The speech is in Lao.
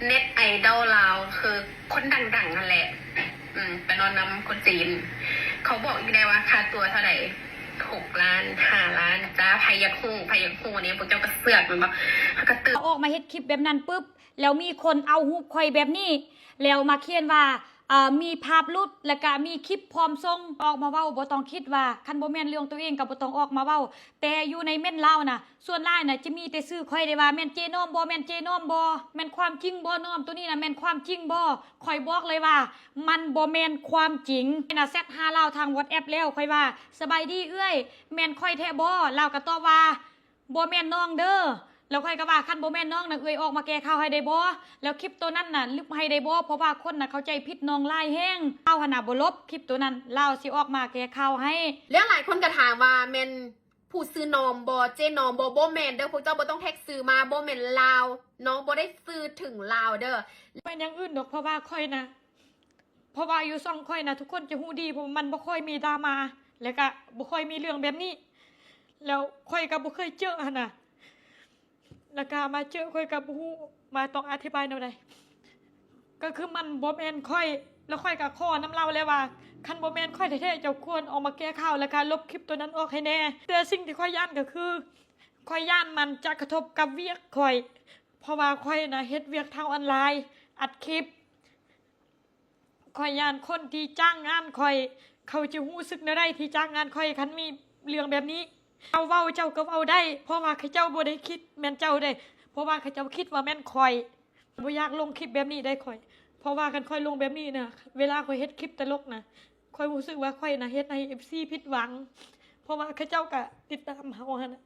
ເນັດໄອດອລລາວ ຄືຄົນດັງໆຫັ້ນແຫຼະ ອືມ ໄປນອນນຳຄົນຈີນ. ເຂົາບອກອີກໄດ້ວ່າຄ່າຕົວເທົ່າໃດ ຫົກລ້ານ ຫ້າລ້ານຈ້າ. ໃຜຢາກຮູ້ ໃຜຢາກຮູ້ນີ້ ພວກເຈົ້າກໍເຊືອກແມ່ນບໍ່? ເຮົາກໍຕື່ນ. ອອກມາເຮັດຄລິບແບບນັ້ນປຶບ ແລ້ວມີຄົນເອົາຮູບຂ້ອຍແບບນີ້ ແລ້ວມາຂຽນວ່າ ເອີ ມີພາບຫຼຸດ ແລ້ວກະມີຄລິບພ້ອມສົ່ງ. ອອກມາເວົ້າ ບໍ່ຕ້ອງຄິດວ່າ ຄັນບໍ່ແມ່ນເລື່ອງຕົວເອງກໍບໍ່ຕ້ອງອອກມາເວົ້າ. ແຕ່ຢູ່ໃນເມັ້ນລາວນະ ສ່ວນຫຼາຍນະ ຈະມີແຕ່ຊື່ຂ້ອຍໄດ້ວ່າ ແມ່ນເຈ້ນ້ອມບໍ່? ແມ່ນເຈ້ນ້ອມບໍ່? ແມ່ນຄວາມຈິງບໍ່ນ້ອມ? ໂຕນີ້ນະ ແມ່ນຄວາມຈິງບໍ່? ຂ້ອຍບອກເລີຍວ່າ ມັນບໍ່ແມ່ນຄວາມຈິງ. ນະ ແຊັດຫາລາວທາງ WhatsApp ແລ້ວ ຂ້ອຍວ່າ ສະບາຍດີເອື້ອຍ ແມ່ນຂ້ອຍແທ້ບໍ່? ລາວກໍຕອບວ່າ ບໍ່ແມ່ນນ້ອງເດີ. ແລ້ວຂ້ອຍກໍວ່າ ຄັນບໍ່ແມ່ນນ້ອງນະ ເອື້ອຍອອກມາແກ້ຂ່າວໃຫ້ໄດ້ບໍ່? ແລ້ວຄລິບໂຕນັ້ນນະ ລຶບໃຫ້ໄດ້ບໍ່? ເພາະວ່າຄົນນະ ເຂົ້າໃຈຜິດນ້ອງຫຼາຍແຮງ. ລາວຫັ້ນນະ ບໍ່ລົບຄລິບໂຕນັ້ນ ລາວຊິອອກມາແກ້ຂ່າວໃຫ້. ແລ້ວຫຼາຍຄົນກໍຖາມວ່າ ແມ່ນຜູ້ຊື່ນ້ອມບໍ່? ເຈ້ນ້ອມບໍ່? ບໍ່ແມ່ນເດີ ພວກເຈົ້າບໍ່ຕ້ອງແທັກຊື່ມາ. ບໍ່ແມ່ນລາວ ນ້ອງບໍ່ໄດ້ສື່ເຖິງລາວເດີ. ແມ່ນຢ່າງອື່ນດອກ ເພາະວ່າຂ້ອຍນະ ເພາະວ່າຢູ່ຊ່ອງຂ້ອຍນະ ທຸກຄົນຈະຮູ້ດີ ເພາະວ່າມັນບໍ່ຄ່ອຍມີດຣາມາ ແລ້ວກະບໍ່ຄ່ອຍມີເລື່ອງແບບນີ້ ແລ້ວຂ້ອຍກໍບໍ່ເຄີຍເຈີຫັ້ນນະ ແລ້ວກະມາເຈີ ຂ້ອຍກໍບໍ່ຮູ້ວ່າຕ້ອງອະທິບາຍແນວໃດ. ກໍຄືມັນບໍ່ແມ່ນຂ້ອຍ ແລ້ວຂ້ອຍກໍຂໍນຳລາວແລ້ວວ່າ ຄັນບໍ່ແມ່ນຂ້ອຍແທ້ໆ ເຈົ້າຄວນອອກມາແກ້ຂ່າວ ແລ້ວກະລົບຄລິບໂຕນັ້ນອອກໃຫ້ແດ່. ແຕ່ສິ່ງທີ່ຂ້ອຍຢ້ານກໍຄື ຂ້ອຍຢ້ານມັນຈະກະທົບກັບວຽກຂ້ອຍ ເພາະວ່າຂ້ອຍນະເຮັດວຽກທາງອອນລາຍ ອັດຄລິບ. ຂ້ອຍຢ້ານຄົນທີ່ຈ້າງງານຂ້ອຍ ເຂົາຈະຮູ້ສຶກແນວໃດທີ່ຈ້າງງານຂ້ອຍ ຄັນມີເລື່ອງແບບນີ້. ເຈົ້າເວົ້າເຈົ້າກໍເວົ້າໄດ້ ເພາະວ່າເຂົາເຈົ້າບໍ່ໄດ້ຄິດແມ່ນເຈົ້າເດ້ ເພາະວ່າເຂົາເຈົ້າຄິດວ່າແມ່ນຂ້ອຍ. ບໍ່ຢາກລົງຄລິບແບບນີ້ໄດ໋ຂ້ອຍ ເພາະວ່າຄັນຂ້ອຍລົງແບບນີ້ນະ ເວລາຂ້ອຍເຮັດຄລິບຕະຫຼົກນະ ຂ້ອຍຮູ້ສຶກວ່າຂ້ອຍນະເຮັດໃຫ້ເອັຟຊີຜິດຫວັງ ເພາະວ່າເຂົາເຈົ້າກະຕິດຕາມເຮົາຫັ້ນນະ.